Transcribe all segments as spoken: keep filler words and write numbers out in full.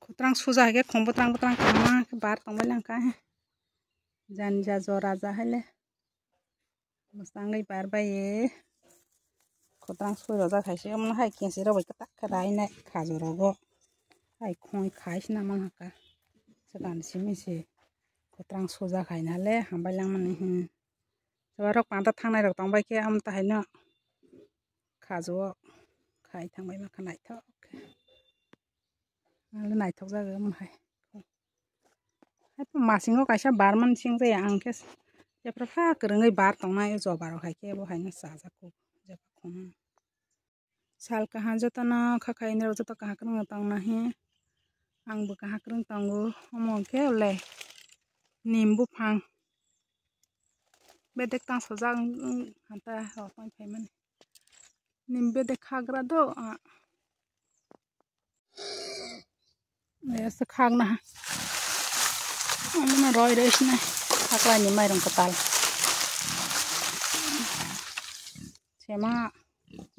Kwtwrang suja hai khe khum bwtwrang bwtwrang kwbangma khe bar tongbai lang kha. Jani ja jora ja hai le. Mwsangwi bar bai ye. Kwtwrang sui rojak hai se omo hai kensi rok bai kwtak khe rai nai khajo rogo. Hai khoi khai se nang man kha. Swkang simi se kwtwrang suja khai na le hambai lang mani hin. Chubarok panta thangnai rok tong bai khe, amtwi haino khajo khai thang bai mankha naithok khe. Ang le naithok jagwi omo hai. Hai masingo kaisa bar mani seng jaya ang khe jephru pha kwrwngwi bar tongnai o joba rok hai khe bo haino chajak kuk jeba khum. Sal kaham jotono kha khaini rok joto kaham kwrwng tong nahi. Ang bo kaham kwrwng tongo. Omo hwnkhe le nim buphang bedek tang sojak wng, wng, hanta rok tong phaimani. Nim bedek khagra do, ah. Esa khagna ha. Omono roi roi sinai. Khaklai ni mairung kwtal. Sema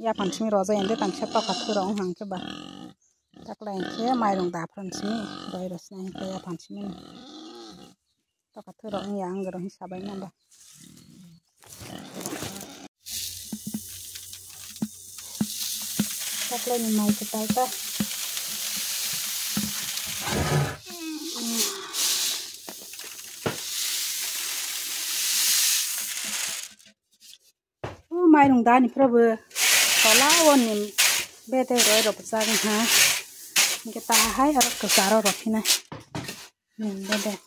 yaphan simi roja yende tang se tokha thuro wng hang khe ba. Taklai khe mairung daphan simi roi roi sinai khe yaphan simi. Tokha thuro wng ya ang roi sabai nang ba. Taklai ni mai kwtal ta. O mairung da ni phuru bo tola o nim bedek roi rok bwchak wngkha. Hwnkhe ta hai aro kwcharo rw phinai. Nim bedek.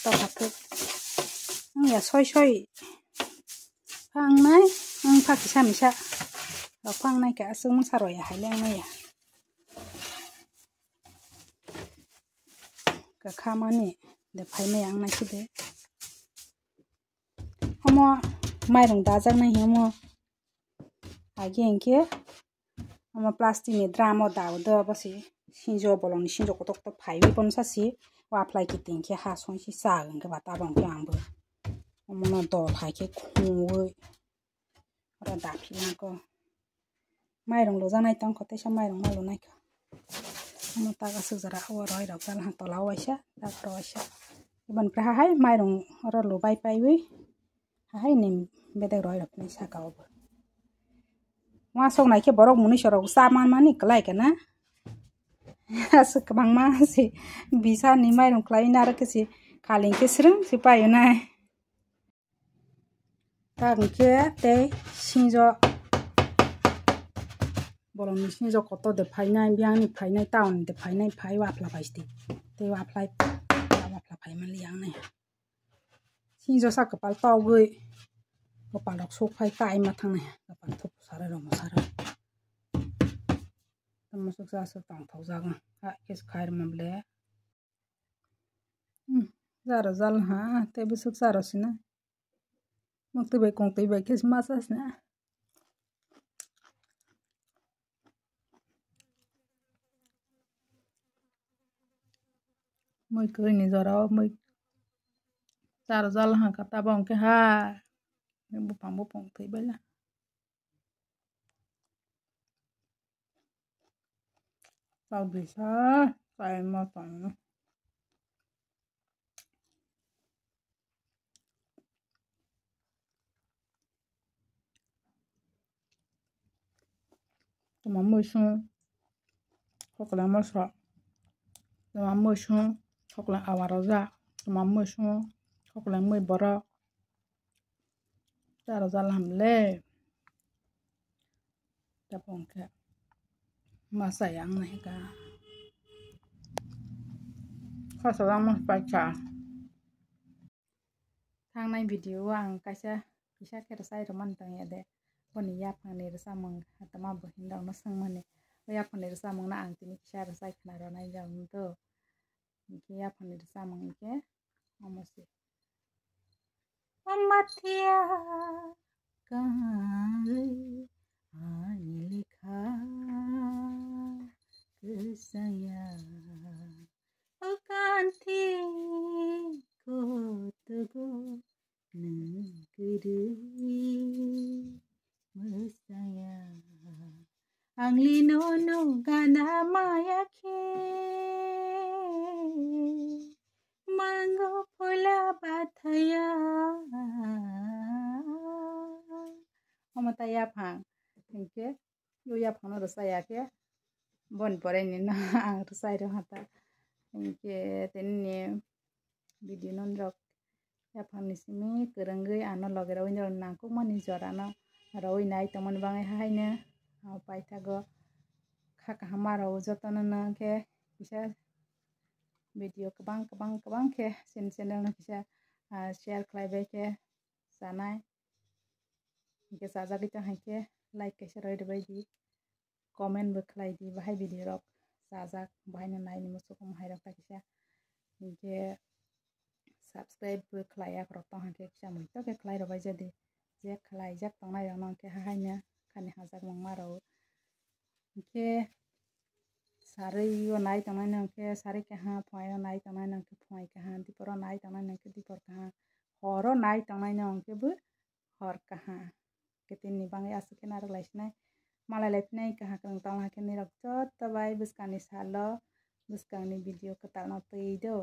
Tokha thuk. Wngya soi soi. Phangnai, wng pha kisa misa. Rok phangnai khe aswk mungsa rw ya hai le wng ya. Kwkha mani de phaimai ang nai side. Omo mairung dajak nai omo. Age hwnkhe omo plastic ni drum o da o do bosi sinjo bolong ni sinjo kotor kotor phaiwi bono sa si wa phlai kiting khe ha song si cha hwnkhe ba tabang khe ang bo omo no dol hai khe khungwi oro da phina ko. Mairung lujanai tongkha, teisa mairung ma lunaikha. Omo tak aswk jora o roi rok jala ha tola o waisa, tak oro waisa. Iban praha hai mairung oro lubai paiwi, ha hai ni bedek roi rok ni saka o bo. Uansuk naikhe borok mwnwi sorok cha man mani kwlai kana. Aswk kwbangma si bisa ni mairung kwlai naro khe si khaling khe srwng si paio nai. Tak hwnkhe tei sinjo bolongni sinjo kotor de phainai, biyangni phainai, town de phainai, phai wapla phaiste. Tei wapla, wapla phai manliya ang nai. Sinjo sa kwpal togwi, kwpal rok sok phai kai ma thangnai, kwpal thup sarai rok mwsara. Tamo sok sa sok tang thok jaga, ha kes khair mable. Hmm, jaro jal ha, tei bwswk jaro sina. Muktwi bai kongtwi bai khe ma sa sina. Mui kwrwi ni jora o mui jaro jal ha kha tabok hwnkhe ha. Bupang bupang thwi bai la. Tau bisa kai ma tong. Tuma muisung hokle moso, tuma muisung hokle awa roja, tuma muisung hokle mui borok. Jaro jala hamle. Tabok hwnkhe masa yang nai ka. Khasajak ma paikha. Thangnai video o ang kaisa kisa khe rwchai rwmani tongya de. Boni yaphangni rwchapmung tama buhinrokno swngmani. O yaphangni rwchapmungno ang tini kisa rwchai khna rwnai jagong do. Hwnkhe yaphangni rwchapmung hwnkhe omo se. Amathia kangwi ani lekha kwsaya. O kanti kotogo nwng kwrwi mwsaya. Ang lino no gana maya khe mango phola bathaya. Omo ta yaphang. Hinkhe o yaphangno rwchaya khe boni pore nino ang rwchai rw hata. Hinkhe tini video no norok yaphangni simi kwrwngwi ano loge rwui norok nangkukmani jorano rwui nai tongmani bagwi haino ang paithago kha kaham ma rw jotono no khe kisa video kwbang kwbang kwbang khe chini channel no kisa share khlai bai khe chanai. Hinkhe chajagwi tong hai khe like kaisa rwui rwbai di, comment bo khlai di, bahai video rok chajak, bahaino naini muchuk omo hai rok ta kisa. Hinkhe subscribe bo khlai yak rok tong hai khe kisa muitok khe khlai rwbai jadi, je khlaijak tongnai rok no hinkhe haino khani hajak mangma rw. Hinkhe sarwi o nai tongnai no hinkhe sarwi kaha, phuai o nai tongnai no hinkhe phuai kaha, dipor o nai tongnai no hinkhe dipor kaha, hor o nai tongnai no hinkhe bo hor kaha. Khe tini bagwi aswk khe narwk lai sinai, malai lai phinai kaha kwrwng tong hai khe nirok joto bai bwskangni salo bwskangni video kwtal no twi do.